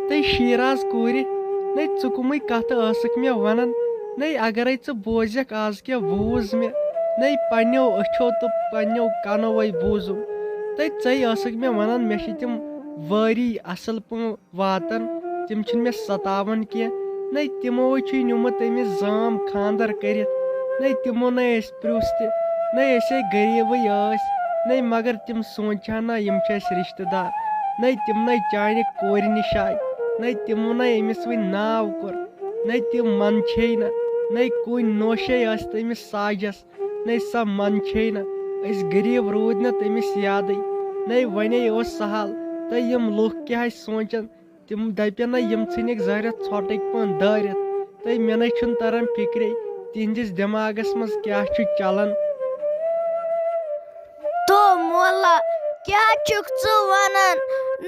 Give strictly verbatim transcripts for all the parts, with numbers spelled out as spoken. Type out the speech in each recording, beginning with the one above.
تہٕ شیراز کورِ، نے ژٕ کُمٕے کتھٕ ٲسکھ مےٚ ونان؟ نے اگرے ژٕ بوزکھ آز کیٛاہ بوٗز مےٚ، نے پننیو أچھو تہٕ پننیو کنوے بوٗزُم۔ تہٕ ژے ٲسکھ مےٚ ونان مےٚ چھِ تِم وٲری اصل پٲٹھۍ واتان، تِم چھِنہٕ مےٚ ستاوان کینٛہہ۔ نے تِمو چھُے نیوٗمُت تٔمِس زام خانٛدر کٔرِتھ۔ نے تِمو نے أسۍ پرٛژھ تہِ، نے أسے غریٖبٕے ٲسۍ۔ نے مگر تِم سونٛچہٕ ہن نا یِم چھِ اَسہِ رِشتہٕ دار۔ نے تِم نے چانہِ کورِ نِش آے۔ نے تِمو نے أمِس وٕنہِ ناو کوٚر۔ نے تِم منٛدچھے نہ۔ نے کُنہِ نوشے ٲسۍ تٔمِس ساجس۔ نے سۄ منٛدچھے نہ۔ أسۍ غریٖب روٗدۍ نہ تٔمِس یادٕے۔ نے وۄنے اوس سہل۔ تہٕ یِم لُکھ کیٛاہ سونٛچن؟ تِم دَپن نہ یِم ژھٕنِکھ زہرٮ۪تھ ژھۄٹٕکۍ پٲٹھۍ دٲرِتھ۔ تہٕ مےٚ نَے چھُنہٕ تران فِکرے تِہنٛدِس دٮ۪ماغس منٛز کیٛاہ چھُ چلان۔ تو مولا، کیٛاہ چھُکھ ژٕ وَنان؟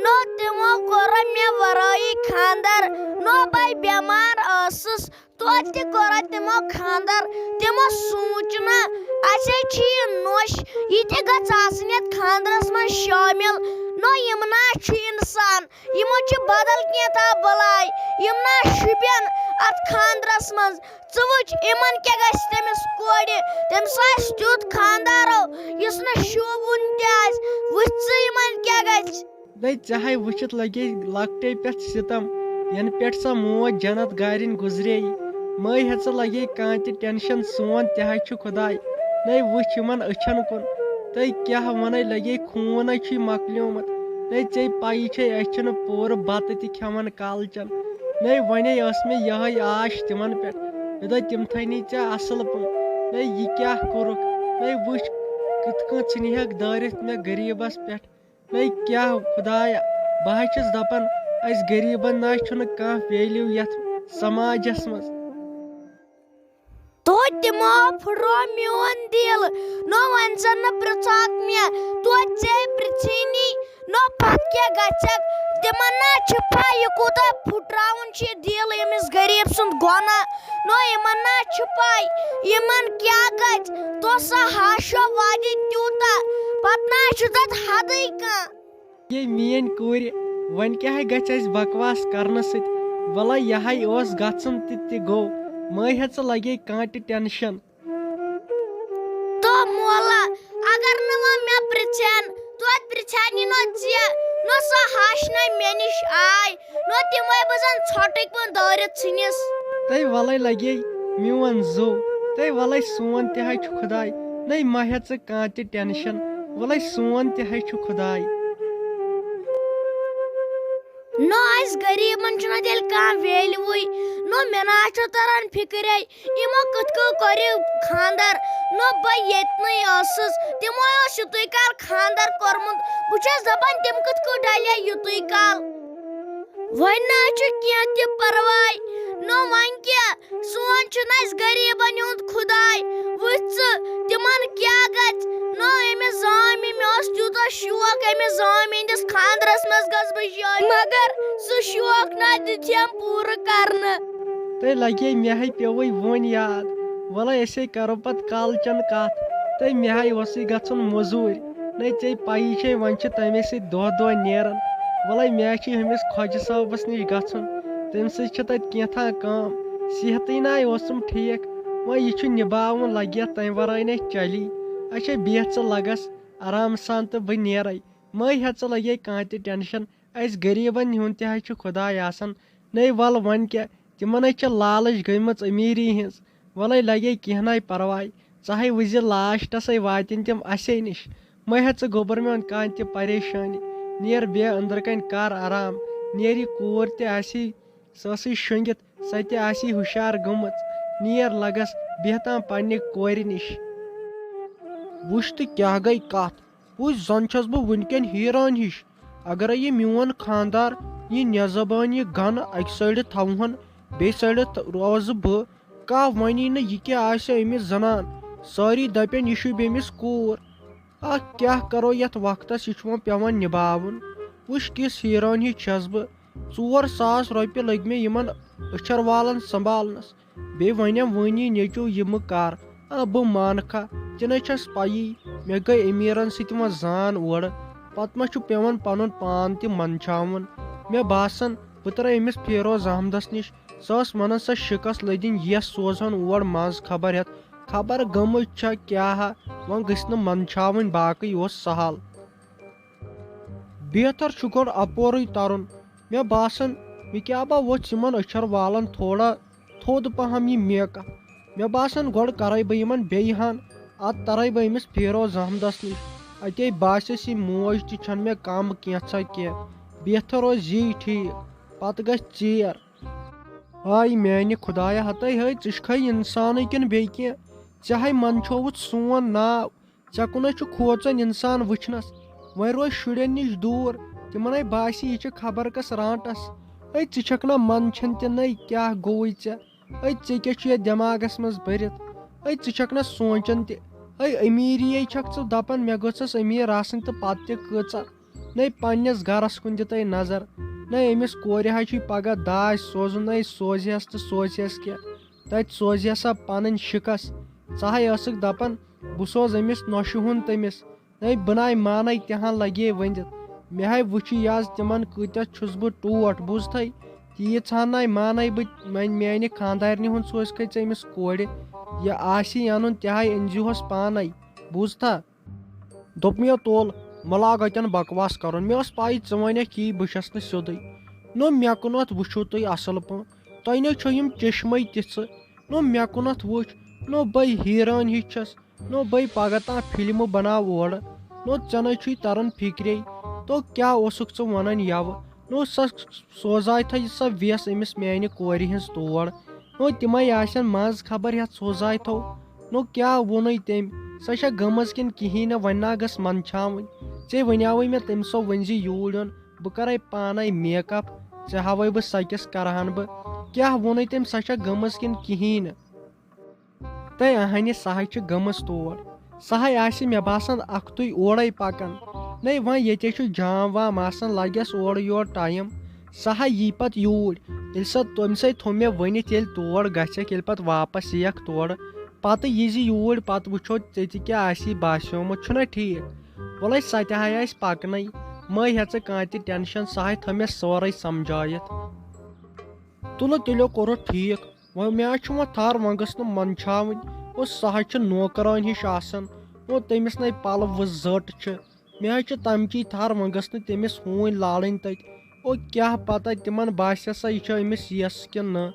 نو تِمو کوٚر مےٚ وَرٲیی خانٛدر، نو بے بٮ۪مار ٲسٕس، توتہِ تہِ کوٚر تِمو خانٛدر۔ تِمو سوٗنٛچ نہ، اَسے چھِ یہِ نوٚش، یہِ تہِ گژھِ آسٕنۍ یَتھ خانٛدرس منٛز شٲمِل۔ نو یِم نہ چھِ اِنسان، یِمو چھِ بدل کینٛہہ تھا بلاے، یِم نہ شوٗبن اَتھ خانٛدرس منٛز۔ ژٕ وٕچھ، یِمن کیٛاہ گژھِ تٔمِس کورِ؟ تٔمِس آسہِ تیُتھ خانٛدارو، یُس نہٕ شوٗبوُن تہِ آسہِ۔ وٕچھ ژٕ، یِمن کیٛاہ گژھِ؟ دے ژےٚ ہاے وٕچھِتھ لگے لۄکٹے پٮ۪ٹھ ستم، ینہٕ پٮ۪ٹھ سۄ موج جنت گارِنۍ گُزرے۔ مے ہیژٕ لگے کانٛہہ تہِ ٹینشن، سون تہِ ہاے چھُ خداے۔ دے وٕچھ یِمن أچھن کُن، تہٕ کیٛاہ ونے لگے خوٗن ہے چھُے مۄکلیومُت۔ دے ژےٚ پَیی چھے أسۍ چھِنہٕ پوٗرٕ بتہٕ تہِ کھٮ۪وان کالچن۔ دے ونے ٲس مےٚ یِہے آش تِمن پٮ۪ٹھ۔ مےٚ دوٚپ تِم تھٲینی ژےٚ اصل پٲٹھۍ۔ دے یہِ کیٛاہ کوٚرُکھ؟ دے وٕچھ کِتھ کٔنۍ ژھٕنہِ ہکھ دٲرِتھ مےٚ غریٖبس پٮ۪ٹھ۔ ہے کیٛاہ خدایا، بہٕ ہا چھُس دَپان، اَسہِ غریٖبَن نہ چھُنہٕ کانٛہہ value یَتھ سماجَس منٛز۔ تو تِمو پھُٹرو میون دِل، نو وۄنۍ زَن نہٕ پرٛژھکھ مےٚ، تو ژے پرٛژھٲنی، نو پَتہٕ کیٛاہ گژھکھ؟ تِمَن نہ چھِ پَے یہِ کوٗتاہ پھُٹراوُن چھُ یہِ دِل أمِس غریٖب سُنٛد گۄناہ۔ نو یِمن نہ چھِ پَے، یِمن کیٛاہ گژھِ۔ تو سا ہاشو وادی تیوٗتاہ، پتہٕ نہ چھُ تَتھ حدٕے کانٛہہ۔ یے میٲنۍ کورِ، وۄنۍ کیٛاہ گژھِ اَسہِ بکواس کرنہٕ سۭتۍ؟ وَلہ یِہوٚے اوس گژھُن تہِ تہِ گوٚو، مہ ہیٚژٕ لگے کانٛہہ تہِ tension۔ تو مولا، اگر نہٕ وۄنۍ مےٚ پرژھن، توتہِ پرژھن یہِ نہ ژےٚ، نہ سۄ ہش نہ مےٚ نِش آے، نہ تِمے بہٕ زن ژھۄٹٕکۍ پٲٹھۍ دٲرِتھ ژھٕنِس۔ تہٕ وَلَے لگے میون زُو، تہٕ وَلَے سون تہِ ہے چھُ خداے، نَے مہ ہےٚ ژٕ کانٛہہ تہِ tension، وَلَے سون تہِ ہے چھُ خداے۔ نہ اَسہِ غریٖبن چھُنہ تیٚلہِ کانٛہہ value وٕے، نہ مےٚ نہ چھُ تران فِکرے، یِمو کِتھ کٔنۍ کوٚر یہِ خانٛدر؟ نہ بہٕ ییٚتنٕے ٲسٕس، تِمو اوس یُتُے کال خانٛدر کوٚرمُت۔ بہٕ چھَس دَپان، تِم کِتھ کٔنۍ ڈَلے یُتُے کال؟ وۄنۍ نہ چھُ کینٛہہ تہِ پرواے۔ نہ وۄنۍ کیٛاہ؟ سون چھُنہٕ اَسہِ غریٖبن ہُنٛد خداے۔ وٕچھ ژٕ، تِمن کیٛاہ گژھِ؟ نہ أمِس زامہِ، مےٚ اوس تیوٗتاہ شوق أمِس زامہِ ہٕنٛدِس خانٛدرس منٛز گژھٕ بہٕ شٲمِل، مگر سُہ شوق نہ دیُت أمۍ پوٗرٕ کرنہٕ۔ تہٕ لگے مےٚ ہے پیوٚوُے وۄنۍ یاد۔ وَلَے أسے کرو پتہٕ کالچن کتھ۔ تہٕ مےٚ ہے اوسُے گژھُن مٔزوٗرۍ۔ نَے ژےٚ پَیی چھے وۄنۍ چھِ تَمے سۭتۍ دۄہ دۄہ نیران۔ وَلَے مےٚ ہے چھُ ہُمِس خۄجہِ صٲبَس نِش گژھُن۔ تٔمۍ سۭتۍ چھِ تَتہِ کینٛژھا کٲم۔ صحتٕے نَے اوسُم ٹھیٖک۔ وۄنۍ یہِ چھُ نِباوُن لگہِ یَتھ، تَمہِ وَرٲے نَے چلی۔ اچھا بیٚہہ ژٕ لگس آرام سان تہٕ بہٕ نیرَے۔ مہ ہےٚ ژٕ لگے کانٛہہ تہِ tension۔ اَسہِ غریٖبن ہُنٛد تہِ حظ چھُ خۄداے آسان۔ نے وَلہٕ وۄنۍ کیٛاہ، تِمن حظ چھےٚ لالٕچ گٔمٕژ أمیٖری ہٕنٛز۔ وَلَے لگے کینٛہہ نَے پرواے، ژٕ ہے وٕچھزِ lastس ہے واتن تِم اَسے نِش۔ مہ ہےٚ ژٕ گوٚبُر میون کانٛہہ تہِ پریشٲنی۔ نیر بیٚہہ أنٛدرٕ کَنۍ کر آرام۔ نیر یہِ کوٗر تہِ آسی، سۄ ٲسٕے شۄنٛگِتھ، سۄ تہِ آسی ہُشار گٔمٕژ۔ نیر لگس، بیٚہہ تام پننہِ کورِ نِش۔ وٕچھ تہٕ کیٛاہ گٔے کتھ۔ وٕچھ، زن چھَس بہٕ وٕنکٮ۪ن حیران ہِش۔ اگرے یہِ میون خاندار یہِ نٮ۪زبٲنۍ یہِ گن اکہِ سایڈٕ تھاوہن، بیٚیہِ سایڈٕ تھ-، روزٕ بہٕ، کانٛہہ ونی نہٕ یہِ کیٛاہ آسہِ أمِس زنان۔ سٲری دپن، یہِ چھُ بیٚمِس کوٗر۔ اکھ کیٛاہ کرو یتھ وقتس، یہِ چھُ وۄنۍ پٮ۪وان نِباوُن۔ وٕچھ، کِژھ حیران ہِش چھَس بہٕ۔ ژور ساس رۄپیہِ لٔگۍ مےٚ یِمن أچھر والن سنبھالنس۔ بیٚیہِ ونٮ۪م وٲنی نیٚچو یہِ مہٕ کر۔ آ، بہٕ مانہٕ کھا، تہِ نَے چھَس پَیی۔ مےٚ گٔے أمیٖرَن سۭتۍ وۄنۍ زان اورٕ۔ پَتہٕ ما چھُ پٮ۪وان پَنُن پان تہِ منٛدچھاوُن؟ مےٚ باسان، بہٕ ترٛٲے أمِس فیروز احمدس نِش۔ سۄ ٲس ونان، سۄ شِکس لٔدِنۍ یس سوزہن اور منٛز خبر ہٮ۪تھ، خبر گٔمٕژ چھا کیٛاہ ہا، وۄنۍ گٔژھۍ نہٕ منٛدچھاوٕنۍ، باقٕے اوس سہل۔ بہتر چھُ گۄڈٕ اپورُے ترُن۔ مےٚ باسان، مےٚ کیٛاہ با ووٚژھ یِمن أچھر والن تھوڑا تھوٚد پہم یہِ میک اپ۔ مےٚ باسان، گۄڈٕ کرے بہٕ یِمن بیٚیہِ ہن، ادٕ ترے بہٕ أمِس فیروز احمدس نِش۔ اتے باسٮ۪س، یہِ موج تہِ چھنہٕ مےٚ کم کینٛژھا کینٛہہ، بہتر روزِ یی ٹھیٖک، پتہٕ گژھِ ژیر۔ ہاے میانہِ خدایا، ہتے ہاے، ژٕ چھُکھے انسانٕے کِنہٕ بیٚیہِ کینٛہہ؟ ژےٚ ہاے منٛدچھووُتھ سون ناو۔ ژےٚ کُنے چھُ کھوژان انسان وٕچھنس۔ وۄنۍ روز شُرٮ۪ن نِش دوٗر، تِمن ہے باسہِ، یہِ چھِ خبر کس رانٹس۔ ہے، ژٕ چھکھ نا منٛدچھان تہِ نے، کیٛاہ گوٚوُے ژےٚ؟ ہے، ژےٚ کیٛاہ چھُ یتھ دٮ۪ماغس منٛز بٔرِتھ؟ ہے، ژٕ چھکھ نا سونٛچان تہِ؟ ہے، أمیٖری ہے چھکھ ژٕ دپان، مےٚ گٔژھٕس أمیٖر آسٕنۍ تہٕ پتہٕ تہِ کۭژاہ؟ نے پننِس گرس کُن دِتَے نظر، نے أمِس کورِ ہا چھُے پگاہ داج سوزُن، نے سوزہَس تہٕ سوزہَس کیٛاہ؟ تَتہِ سوزہَس سا پنٕنۍ شِکس۔ ژٕ ہاے ٲسٕکھ دپان، بہٕ سوزٕ أمِس نۄشہِ ہُنٛد تٔمِس۔ نے بہٕ ناے مانے تہِ ہن لگے ؤنِتھ۔ مےٚ ہاے وٕچھِ یہِ از تِمن کۭتیٛاہ چھُس بہٕ ٹوٹھ، بوٗزتھَے؟ تیٖژ ہن ناے مانے بہٕ، وۄنۍ میانہِ خانٛدارنہِ ہُنٛد سوزکھے ژٕ أمِس کورِ۔ یہِ آسہِ اَنُن تہِ ہاے أنۍزِہوس پانے، بوٗزتھا؟ دوٚپ مےٚ، تُل، مہ لاگ اَتٮ۪ن بکواس کرُن۔ مےٚ ٲس پَے ژٕ وَنکھ یی، بہٕ چھَس نہٕ سیوٚدُے۔ نو مےٚ کُنتھ وٕچھِو تُہۍ اَصٕل پٲٹھۍ۔ تۄہہِ نے چھو یِم چشمے تِژھٕ۔ نو مےٚ کُنتھ وٕچھ۔ نو بَے حیران ہِش چھَس۔ نو بَے پگاہ تام فِلمہٕ بناو اورٕ۔ نو ژےٚ نے چھُے تران فِکرے۔ تو کیٛاہ اوسُکھ ژٕ وَنان یَوٕ؟ نو سۄ سوزاے تھا یہِ سۄ ویس أمِس میانہِ کورِ ہٕنٛز تور۔ نو تِمے آسن منٛز خبر ہٮ۪تھ سوزاے تھو۔ نو کیٛاہ ووٚنُے تٔمۍ؟ سۄ چھا گٔمٕژ کِنہٕ کِہیٖنۍ نہٕ؟ وۄنۍ نا گٔژھ منٛدچھاوٕنۍ۔ ژےٚ وَنیٛاوُے مےٚ تٔمۍ سو ؤنۍ زِ یوٗرۍ یُن، بہٕ کَرَے پانَے میک اپ۔ ژےٚ ہاوَے بہٕ سۄ کِس کَرٕہَن بہٕ۔ کیٛاہ ووٚنُے تٔمۍ؟ سۄ چھا گٔمٕژ کِنہٕ کِہیٖنۍ نہٕ؟ تہٕ اہنہِ سہے چھِ گٔمٕژ تور۔ سہے آسہِ مےٚ باسان اکھتُے اورے پکان۔ نے وۄنۍ ییٚتے چھُ جام وام آسان، لگٮ۪س اورٕ یورٕ ٹایم۔ سہے یی پتہٕ یوٗرۍ۔ ییٚلہِ سۄ تٔمۍ سٕے تھوٚو مےٚ ؤنِتھ، ییٚلہِ تور گژھکھ، ییٚلہِ پتہٕ واپس یِیَکھ تورٕ، پتہٕ یی زِ یوٗرۍ، پتہٕ وٕچھو ژےٚ تہِ کیٛاہ آسی باسیومُت، چھُنہ ٹھیٖک؟ وۄلے سۄ تہِ ہاے آسہِ پکنٕے، مہ ہےٚ ژٕ کانٛہہ تہِ ٹینشن، سہے تھٲو مےٚ سورُے سمجھٲیِتھ۔ تُلہٕ تیٚلہِ کوٚرُتھ ٹھیٖک۔ وۄنۍ مےٚ حظ چھُ وۄنۍ تھر، وۄنۍ گٔژھ نہٕ منٛدچھاوٕنۍ۔ او سہے چھِ نوکرٲنۍ ہِش آسان۔ او تٔمِس نے پلو وٕ زٔٹ چھِ۔ مےٚ حظ چھِ تمچی تھر، وۄنۍ گٔژھ نہٕ تٔمِس ہوٗنۍ لالٕنۍ تتہِ۔ او کیٛاہ پتہ تِمن باسہِ سا یہِ چھا أمِس یس کِنہٕ نہ۔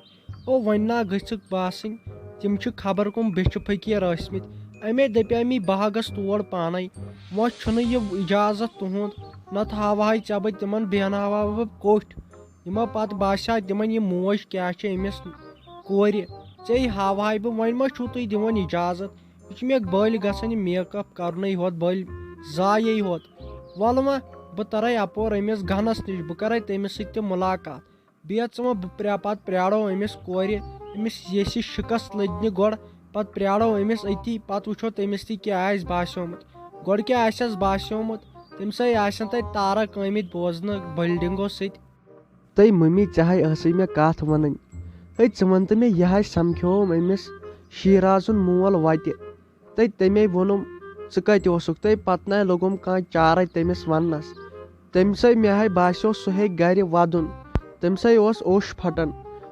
او وۄنۍ نا گٔژھکھ باسٕنۍ، تِم چھِ خبر کٕم بیچھِ فقیٖر ٲسمٕتۍ۔ امے دپیٛاے مےٚ بہٕ ہا گژھٕ تور پانے۔ وۄنۍ چھُنہٕ یہِ اجازت تُہُنٛد، نتہٕ ہاوہاے ژےٚ بہٕ تِمن، بیٚہناوہا بہٕ کوٚٹھۍ۔ یِمو پتہٕ باسیٛو تِمن یہِ موج کیٛاہ چھِ أمِس کورِ۔ ژےٚ ہاوہاے بہٕ، وۄنۍ ما چھُو تُہۍ دِوان اجازت؟ یہِ چھُ مےٚ بٔلۍ گژھان یہِ میک اپ کرنُے ہوت بٔلۍ، ضایعے ہوت۔ وَلہٕ وۄنۍ، بہٕ ترے اپور أمِس گنس نِش، بہٕ کرے تٔمِس سۭتۍ تہِ مُلاقات۔ بیٚیہِ ژٕ وۄنۍ بہٕ پرٛا-، پتہٕ پرٛارو أمِس کورِ، أمِس ییٚسہِ شِکس لٔدنہِ گۄڈٕ، پتہٕ پرٛارو أمِس أتی، پتہٕ وٕچھو تٔمِس تہِ کیٛاہ آسہِ باسیومُت۔ گۄڈٕ کیٛاہ آسٮ۪س باسیومُت؟ تٔمۍ سٕے آسن تتہِ تارک آمٕتۍ بوزنہٕ بلڈنگو سۭتۍ۔ تٔے مٔمی، ژےٚ ہاے ٲسٕے مےٚ کَتھ وَنٕنۍ۔ ہے، ژٕ وَن تہٕ مےٚ، یہِ ہاے سَمکھیووُم أمِس شیٖرازُن مول وَتہِ۔ تہٕ تَمے ووٚنُم، "ژٕ کَتہِ اوسُکھ؟" تہٕ پَتہٕ نَے لوٚگُم کانٛہہ چارَے تٔمِس وَننَس۔ تٔمۍ سٕے مےٚ ہاے باسیو، سُہ ہیٚکہِ گَرِ وَدُن۔ تٔمۍ سٕے اوس اوٚش پھَٹان۔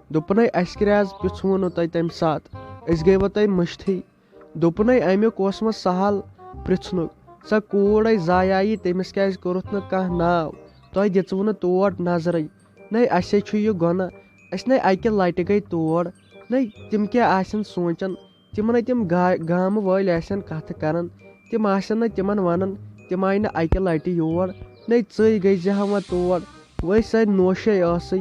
دوٚپُن، "ہے، اَسہِ کیٛازِ پِرٛژھوُ نہٕ تۄہہِ تَمہِ ساتہٕ؟ أسۍ گٔیوٕ تۄہہِ مٔشتھٕے۔" دوٚپُن، "ہے، اَمیُک اوس وۄنۍ سہل پرٛژھنُک۔ سۄ کوٗر ہے ضایع یی، تٔمِس کیٛازِ کوٚرُتھ نہٕ کانٛہہ ناو؟ تۄہہِ دِژوُ نہٕ تور نظرٕے۔ نَے، اَسے چھُ یہِ گۄناہ۔ أسۍ نَے اَکہِ لَٹہِ گٔے تور۔ نَے، تِم کیٛاہ آسن سونٛچان؟ تِمن ہے تِم گا-، گامہٕ وٲلۍ آسن کَتھٕ کَران۔ تِم آسن نہٕ تِمن وَنان، تِم آیہِ نہٕ اَکہِ لَٹہِ یور۔ نَے، ژٕے گٔے زِ ہا وۄنۍ تور۔ وۄنۍ سۄ نوشے ٲسٕے۔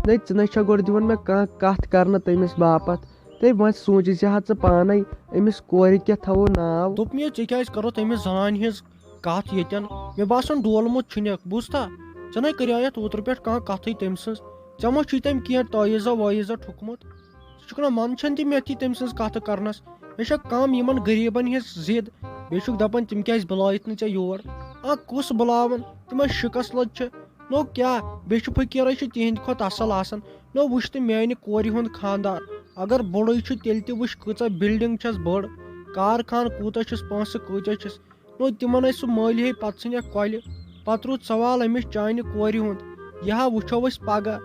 نَے، ژٕ نَے چھَکھ گۄڈٕ دِوان مےٚ کانٛہہ کَتھ کَرنہٕ تٔمِس باپَتھ۔ تہٕ وۄنۍ سوٗنٛچ زِ ہا ژٕ پانَے، أمِس کورِ کیٛاہ تھاوو ناو؟" دوٚپ مےٚ، "ژےٚ کیٛازِ کَرُتھ أمِس زنانہِ ہِنٛز کَتھ ییٚتٮ۪ن؟ مےٚ باسان، ڈولمُت چھُنکھ، بوٗزتھا؟ ژےٚ نَے کَریایَتھ اوترٕ پٮ۪ٹھ کانٛہہ کَتھٕے تٔمۍ سٕنٛز۔ ژےٚ ما چھُے تٔمۍ کینٛہہ تعویٖذا وٲیٖذا ٹھوٚکمُت؟ ژٕ چھُکھ نہ منٛدچھان تہِ مےٚ تہِ تٔمۍ سٕنٛز کَتھٕ کَرنَس۔ مےٚ چھےٚ کَم یِمَن غریٖبَن ہِنٛز ضِد، بیٚیہِ چھُکھ دَپان تِم کیٛازِ بُلٲیِتھ نہٕ ژےٚ یور؟ آ، کُس بُلاوَن؟ تِم ٲسۍ شِکَس لٔدۍ چھِ۔ نو کیٛاہ، بیٚیہِ چھُ فقیٖرَے چھُ تِہِنٛدِ کھۄتہٕ اَصٕل آسان۔ نو وٕچھ تہٕ میٛانہِ کورِ ہُنٛد خانٛدار، اگر بُڑٕے چھُ تیٚلہِ تہِ وٕچھ کۭژاہ building چھَس بٔڑ، کارخانہٕ کوٗتاہ چھُس، پونٛسہٕ کۭتیٛاہ چھِس۔ نو تِمن ٲسۍ سُہ مٲلۍ ہے پتہٕ ژھٕنِکھ کۄلہِ۔ پتہٕ روٗد سوال أمِس چانہِ کورِ ہُنٛد۔ یہِ ہا وٕچھو أسۍ پگاہ۔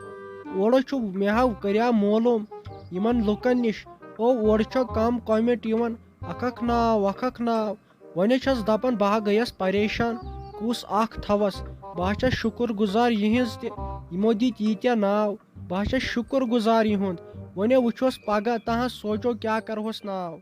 اورٕ چھُ مےٚ ہاو کریاو معلوم یِمن لُکن نِش، او اورٕ چھُ کم comment یِوان، اکھ اکھ ناو، اکھ اکھ ناو۔ وۄنۍ چھَس دَپان بہٕ ہا گٔیَس پریشان، کُس اکھ تھاوَس؟ بہٕ ہا چھَس شُکُر گُزار یِہِنٛز تہِ، یِمو دِتۍ ییٖتیٛاہ ناو۔ بہٕ ہا چھَس شُکُر گُزار یِہُنٛد۔ وۄنۍ وٕچھوس پگاہ تہٕ ہا سونٛچو کیٛاہ کَرہوس ناو۔